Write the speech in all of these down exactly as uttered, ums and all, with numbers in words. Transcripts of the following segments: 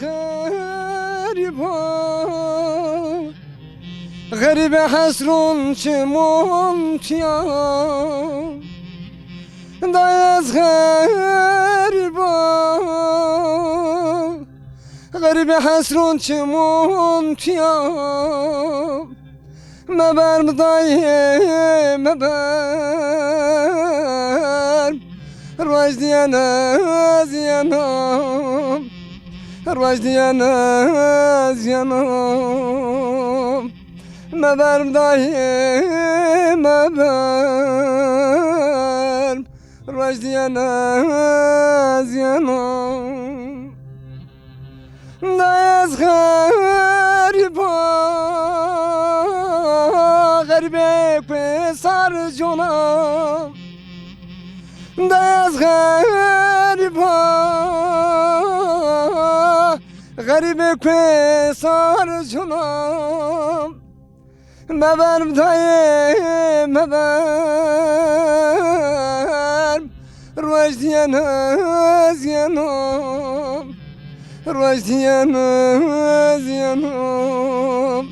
Xerîba, xerîbê hesrûn çimûn tiya. Da ez xerîba, xerîbê hesrûn çimûn tiya. Meber bi dayê, meber. Roj diyen ez yenam. Roj diyen ez yenam. Meber bi dayê, meber. Roj diyen ez yenam. Da ez xerîba, xerîbê ku sar cona. Da ez xerîba, xerîbê ku sar cona. Meber bi dayê, meber. Roj diyen ez yenam. Roj diyen ez yenam.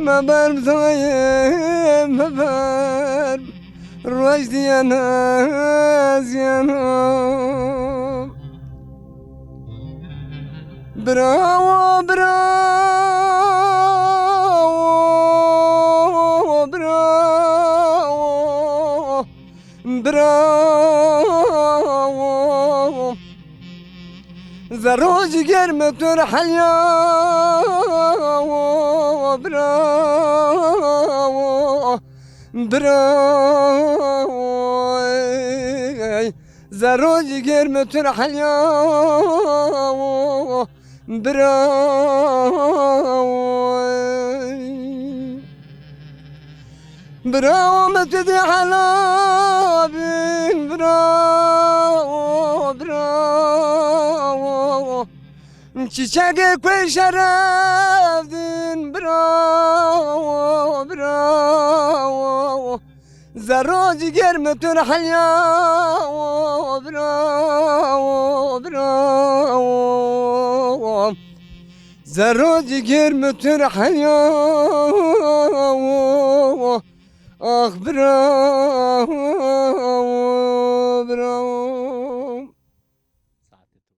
Meber bi dayê, meber. Roj diyen ez yenam. Bravo, bravo, bravo, bravo. Zerro ciger mi tur helya, bravo, bravo. Zerro ciger mi tur helya, bira. Bira mi tu dê hela bin, bira, bira. Çiçekê ku şeref din, bira, bira. Zerro ciger mi tur helya, o bira, o bira, o. Zerro ciger mi tur helya, o, o. Ah bira, o bira.